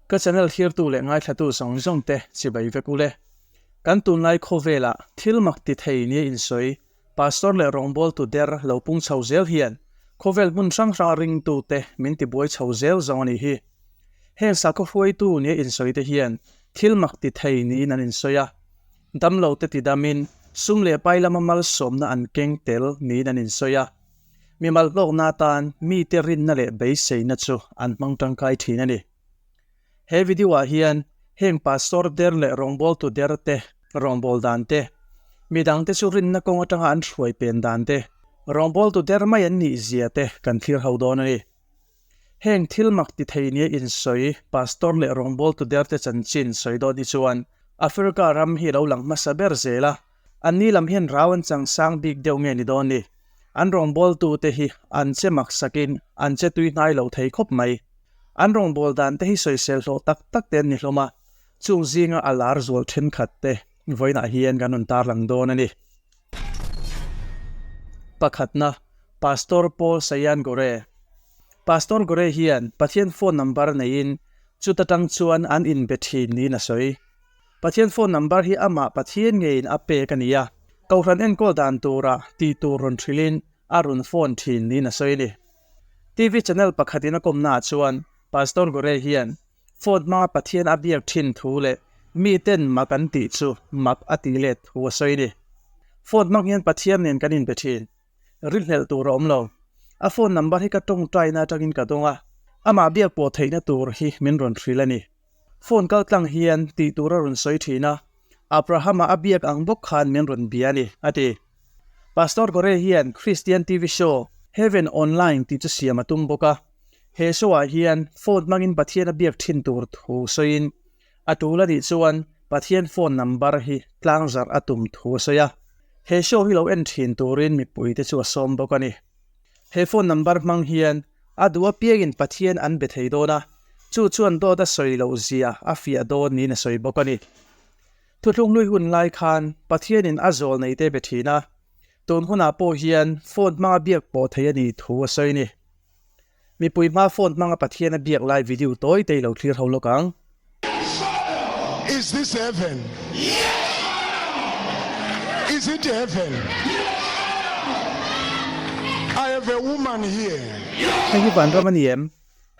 Ka channel thirtu leh ngaithlatu zawng zawng te chibai vek ule. Kan tunlai khawvelah thil mak ti thei nia insawi Pastor leh rawngbawltu der lo pung chho zel hian khawvel hmun hrang hranga ringtute min tibuai chho zel zawng a nih hi. Heng sakhaw hruaitu nia insawi te hian thil mak ti thei niin an insawi a. Damlo te tidamin sum leh pai lama malsawmna an keng tel niin an insawi a. Mimal hlawkna atan mite rinna leh beiseina chu an hmang tangkai thin a ni. He video ah hian heng pastor der leh rawngbawltu der te rawngbâwl dan te, midangte chu rinna kawng atanga an hruai pen dan te, rawngbawltu der mai an nih zia te kan thlir ho dawn a ni. Heng thil mak ti thei nia insawi pastor leh rawngbawltu derte chanchin sawi dawn hi chuan Africa ram hi a lo lang hmasa ber zel a, anni lam hian rau an chang sang bik deuh nge ni dawn ni? An rawngbawltute hi an che mak sakin an che tui hnai lo thei khawp mai. An rawngbâwl dan te hi sawisel hlawh tak tak te an ni hlawm a, chung zinga a lar zual thenkhat te vawiinah hian kan rawn tarlang dawn a ni. Pakhatna, Pastor Paul Sayan Gore. Pastor Gore hian Pathian phone number neiin chuta tang chuan an inbe thin niin a sawi. Pathian phone number hi amah Pathian ngeiin a pek a ni a, Kohhran enkawl dan tura tih tur rawn hrilhin a rawn phone thin niin a sawi a ni. TV channel pakhatin a kawmnaah chuan Pastor Gore hian Phone hmanga Pathian a biak thin thu leh miten mak an tih chu mak a tih let thu a sawi a ni. Phone hmang hian Pathian nen kan inbe thin. Rinhlelh tur a awm lo. A phone number hi ka tawngtaina atangin ka dawng a, amah biak pawh theihna tur hi min rawn hrilh a ni. Phone kal tlang hian tih tur a rawn sawi thin a, Abrahama a biak ang bawk khan min rawn bia a ni, a ti. Pastor Gore hian Christian TV show Heaven Online tih chu siam a tum bawk a. He show-ah hian phone hmangin Pathian a biak thin tur thu sawiin, a tul a nih chuan Pathian phone number hi tlangzarh a tum thu a sawi a. He show hi lo en thin turin mipuite chu a sawm bawk a ni. He phone number hmang hian a duh apiangin Pathian an be thei dawn a, chu chuan dawt a sawi loh zia a fiah dawn niin a sawi bawk a ni. Thuthlung hlui hun lai khan Pathianin a zawl nei te be thin a, tun hunah pawh hian phone hmanga biak pawh thei a nih thu a sawi a ni. Mipui hma phone hmanga Pathian a biak lai video tawi te i lo thlir ho lawk ang. Is this heaven? Is it heaven? I have a woman here. Hei hi vanram a ni em?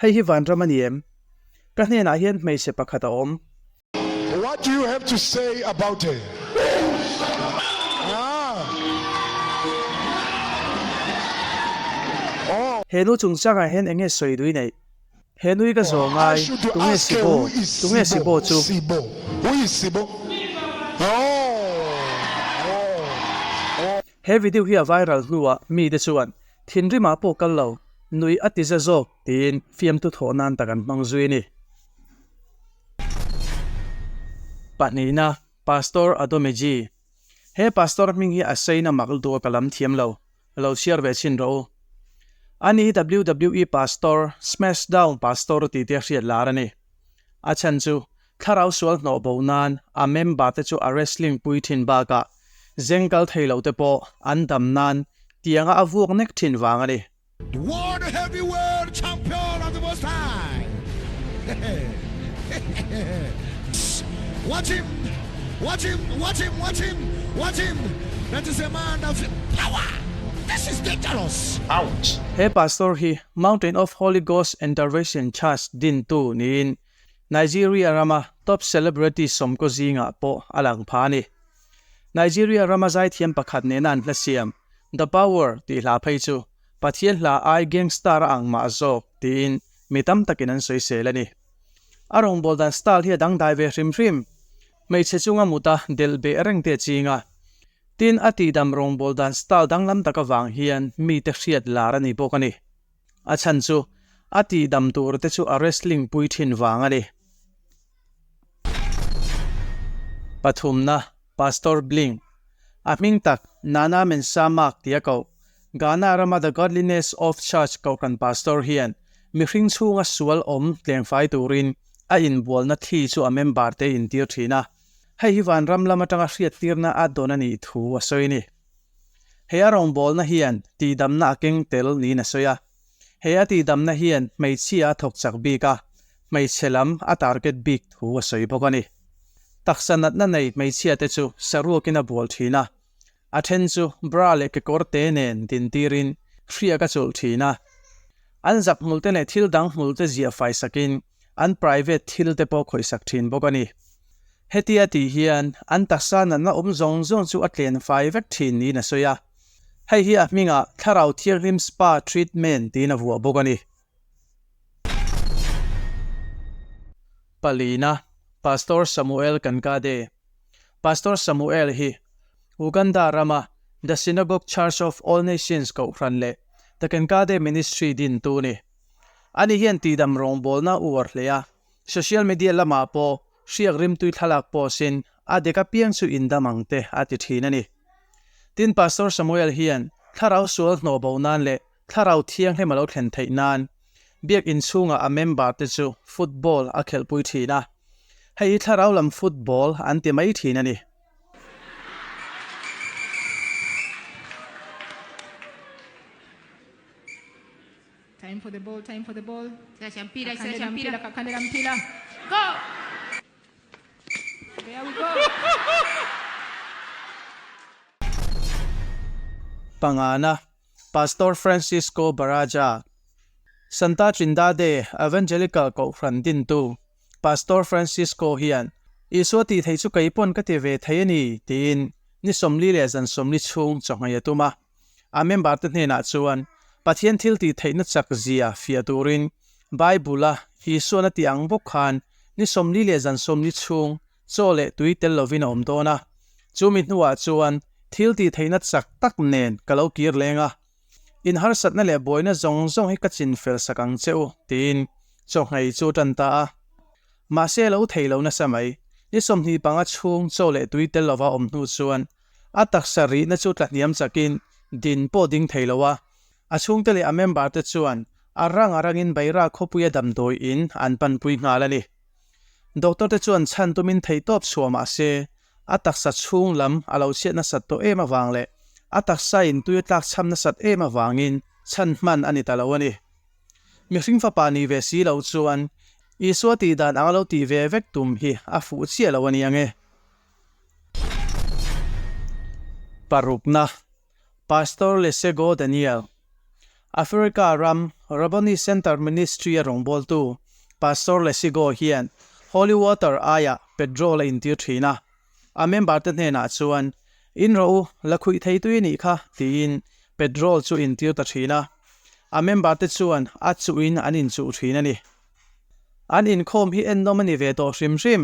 Hei hi vanram a ni em? Ka hnenah hian hmeichhe pakhat a awm. What do you have to say about her? Ah. Oh. He nu chungchangah hian eng nge sawi dui neih? He nui ka zawh I ngai, should tunge ask her Sibo? who is Tunge Sibo? Sibo chu? Sibo. Who is Sibo? Oh. Oh. Oh. He video hi a viral hnuah mite chuan thinrimah pawh kal lo, nui a ti za zawk tiin fiamtu thawh nan tak an hmang zui a ni. Pahnihna, Pastor Adomeji. He pastor hming hi a seina mak lutuk a ka lam thiam lo, lo chhiar ve chhin rawh u. Ani hi WWE pastor, Smashdown pastor tih te a hriat lar a ni. A chhan chu, thlarau sual hnawh bo nan a member te chu a wrestling pui thin bakah zeng kal thei lo te pawh an dam nan tianga a vuak nek thin vang a ni. The World Heavyweight Champion of the Most High. Watch him, watch him, watch him, watch him, watch him. That is a man of power. This is dangerous. Ouch. He pastor hi Mountain of Holy Ghost Intervention Church dintu niin Nigeria rama top celebrity sawmkaw zingah pawh a lang pha a ni. Nigeria rama zaithiam pakhat nena an hla siam The Power tih hla phei chu Pathian hla ai gangster a ang mah zawk tiin mi tam takin an sawisel a ni. A rawngbâwl dan style hi a dangdai ve hrim hrim. Hmeichhe chunga muta delh beh reng te a ching a. Tin, a tihdam rawngbâwl dan style danglam tak avang hian mite hriat lar a ni bawk a ni. A chhan chu a tihdam tur te chu a wrestling pui thin vang a ni. Pathumna, Pastor Bling, a hming tak Nana Mensah Mark tia koh, Ghana rama The Godliness of Church kohhran pastor hian mihring chhunga sual awm tlengfai turin a inbualna thli chu a member te intir thin a, hei hi vanram lam atanga hriattirna a dawn a nih thu a sawi a ni. He a rawngbawlna hian tihdamna a keng tel niin a sawi a. He a tihdamna hian hmeichhia a thawk chak bik a. hmeichhe lam a target bik thu a sawi bawk a ni. Taksa natna nei hmeichhia te chu saruakin a bual thin a, a then chu bra leh kekawr te nen din tirin hriak a chulh thin a. An zak hmul te leh thil dang hmul te ziah fai sakin an private thil te pawh khawih sak thin bawk a ni. Hetia tih hian an taksa natna awm zawng zawng chu a tlen fai vek thin niin a sawi a. Hei hi a hmingah Thlarau Thianghlim Spa Treatment tiin a vuah bawk a ni. Palina, Pastor Samuel Kankade Pastor Samuel hi Uganda rama The Synagogue Church of All Nations kohhran leh The Kankade Ministry dintu a ni. Ani hian tihdam rawngbawlna uar hle a, social media lamah pawh hriak rimtui thlalak post-in a dek apiang chu indam ang te a ti thin a ni. Tin, Pastor Samuel hian thlarau sual hnawh bo nan leh Thlarau thianghlim a lo thlen theih nan Biak inchhungah a member te chu football a khelhpui thin a, hei hi thlarau lam football an ti mai thin a ni. Time for the ball, time for the ball. Kakandela mpira, kakandela mpira. Go! There we go. Pangana, Pastor Francisco Baraja, Santa Trindade Evangelical Kohhran dintu Pastor Francisco hian, Isua tih theih chu kei pawn ka ti ve thei a ni, tiin ni 40 leh zan 40 chhung chawhngei a tum a. A member te hnenah chuan Pathian thil tih theihna chak zia fiah turin Bible-a Isuan a tih ang bawk khan ni 40 leh zan 40 chhung chaw leh tui tel lovin a awm dawn a. Chumi hnuah chuan thil tih theihna chak tak nen ka lo kir leng a, In harsatna leh buaina zawng zawng hi ka chin fel sak ang che u, tiin chawhngei chu a tan ta a. Mahse a lo thei lo nasa mai. Ni 25 chhung chaw leh tui tel lova awm hnu chuan a taksa rihna chu tlahniam chakin din pawh ding thei lo a. A chhungte leh a member te chuan a rang a rangin Beira khawpuia damdawi in an panpui nghal a ni. Doctor te chuan chhan tumin theihtawp chhuah mah se, a taksa chhung lam a lo chhiat nasat tawh em avang leh a taksa in tui a tlak chham nasat em avangin chhan hman a ni ta lo a ni. Mihring fapa nih ve si lo chuan Isua tih dan ang a lo tih ve vek tum hi a fuh chiah lo a ni ang e. Parukna, Pastor Lesego Daniel, Africa ram Rabboni Center Ministry-a rawngbawltu Pastor Lesego hian Holy Water aiah petrol a intir thin a, a member-te hnenah chuan, In rawh u, la khuih thei tui nih kha, tiin petrol chu intir ta thin a. A member-te chuan a chuhin an inchuh thin a ni. An inkhawm hi ennawm a ni ve tawh hrim hrim.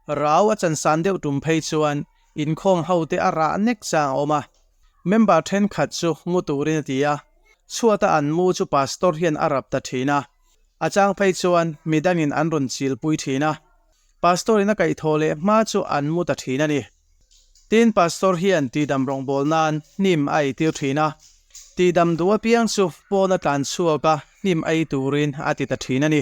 Rau a chansan deuh tum phei chuan inkhawm hote a rah nek chang a awm a, member thenkhat chu mu turin a ti a, chhuata an mu chu pastor hian a rap ta thin a, a chang phei chuan midangin an rawn chilpui thin a, pastor in a kaihthawh leh hma chu an mu ta thin a ni. Tin, pastor hian tihdam rawngbâwl nân hnim a eitir thin a, tihdam duh apiang chu pâwn a tlan chhuak a, hnim ei turin a ti ta thin a ni.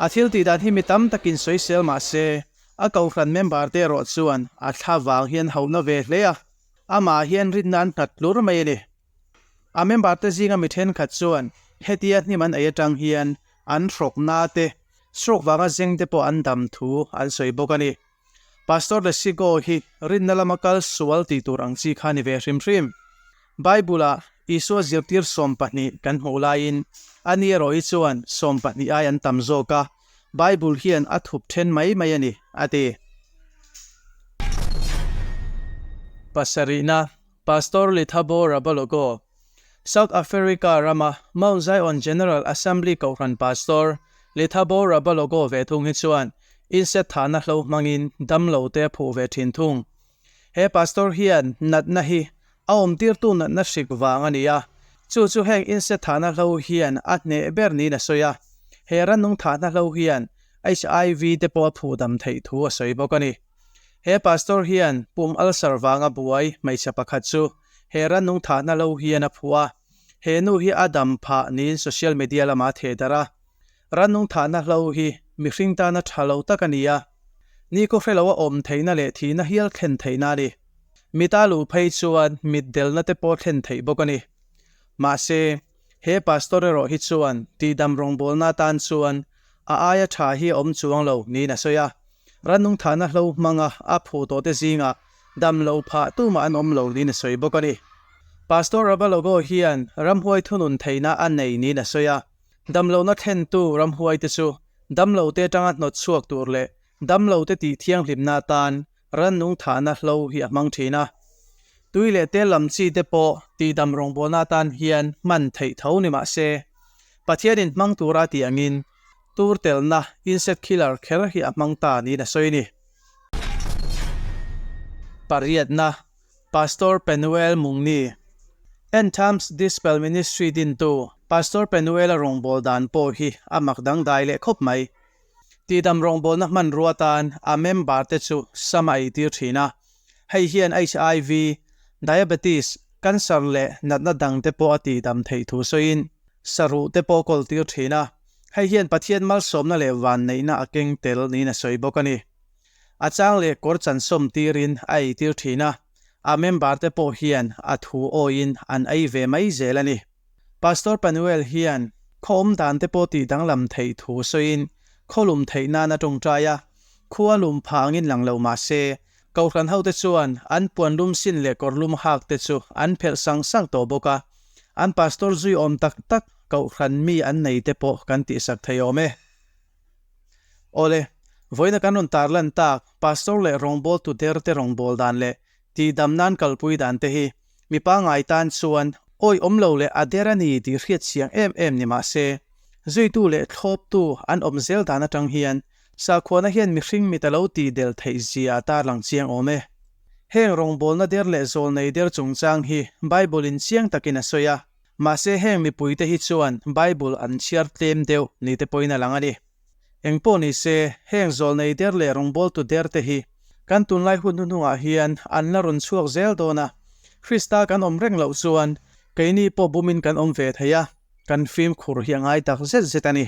A thil tih dan hi mi tam takin sawisel mah se, a kohhran member te erawh chuan a thla vang hian hauhna ve hle a, amah hian rinna an nghat tlur mai a ni. A member te zinga mi thenkhat chuan hetia hnim an ei atang hian an hrawkna te, stroke vanga zeng te pawh an dam thu an sawi bawk a ni. Pastor Lesigo hi rinna lama kal sual tih tur ang chi kha ni ve hrim hrim. Bible-ah Isua zirtir 12 kan hmuh laiin a ni erawh hi chuan 12 ai an tam zawk a, Bible hian a thup then mai mai a ni, a ti. Pasarihna, Pastor Lethabo Rabalogo, South Africa rama Mount Zion General Assembly Kohhran Pastor Lethabo Rabalogo ve thung hi chuan inset thahna hlo hmangin damlo te a phuh ve thin thung. He pastor hian natna hi a awmtirtu natna hrik vang a ni a, chu chu heng inset thahna hlo hian a hneh ber niin a sawi a, he rannung thahna hlo hian HIV te pawh a phuh dam theih thu a sawi bawk a ni. He pastor hian pum ulcer vanga buai hmeichhe pakhat chu he rannung thahna lo hian a phuah a, he nu hi a dam phah niin social media lamah a theh darh a. Rannung thahna hlo hi mihring tana tha lo tak a ni a, ni khaw hre lo a awm theihna leh thihna hial thlen theihna a ni. Mita luh phei chuan mit delna te pawh thlen theih bawk a ni. Mahse, he pastor erawh hi chuan tihdam rawngbawlna atan chuan a aia tha hi a awm chuang lo niin a sawi a. Rannung thahna hlo hmanga a phu tawhte zingah dam lo phah tumah an awm lo niin a sawi bawk a ni. Pastor Rabalogo hian ramhuai thunun theihna a nei niin a sawi a. Damlohna thlentu ramhuaite chu damlote atanga hnawt chhuak tur leh damlote tih thianghlimna atan rannung thahna hlo hi a hmang thin a. Tui leh tel lam chi te pawh tihdam rawngbawlna atan hian hman theih tho ni mah se, Pathianin hmang tura tih angin tur telna insect killer kher hi a hmang ta niin a sawi a ni. Pariatna, Pastor Penuel Mungni, End Times Dispel Ministry dintu Pastor Penuel-a rawngbâwl dan pawh hi a mak dangdai leh khawp mai. Tihdam rawngbâwlna hmanrua atan a member-te chu sam a eitir thin a, hei hian HIV, diabetes, cancer leh natna dangte pawh a tihdam theih thu sawiin saruh te pawh a kawltir thin a, hei hian Pathian malsawmna leh vanneihna a keng tel niin a sawi bawk a ni. A chang leh kawr chan sawm tirin a eitir thin a, a member te pawh hian a thu awiin an ei ve mai zel a ni. Pastor Panuel hian khaw awm dan te pawh tih danglam theih thu sawiin khaw lum theih nan a tawngtai a, khua lum phah angin lang lo mah se, Kohhran hote chuan an puan lum sin leh kawr lum hak te chu an phelh sang sang tawh bawk a, an pastor zui awm tak tak Kohhran mi an nei te pawh kan tihsak thei awm e. Awle, vawiina kan rawn tar lan tak Pastor leh rawngbawltu derte rawngbâwl dan leh tihdam nan kalpui dan te hi mi pangngai tan chuan awi awm lo leh a der a ni tih hriat chiang em em ni mah se, zuitu leh thlawptu an awm zel dan atang hian sakhuana hian mihring mit a lo tih del theih zia a tarlang chiang awm e. Heng rawngbawlna der leh zawlnei der chungchang hi Bible-in chiang takin a sawi a. Mahse heng mipuite hi chuan Bible an chhiar tlem deuh ni te pawhin a lang a ni. Eng pawh ni se, heng zawlnei der leh rawngbawltu der te hi kan tunlai hun hnuhnungah hian an la rawn chhuak zel dawn a, Krista kan awm reng loh chuan keini pawh bumin kan awm ve thei a, kan fimkhur hi a ngai tak zet zet a ni.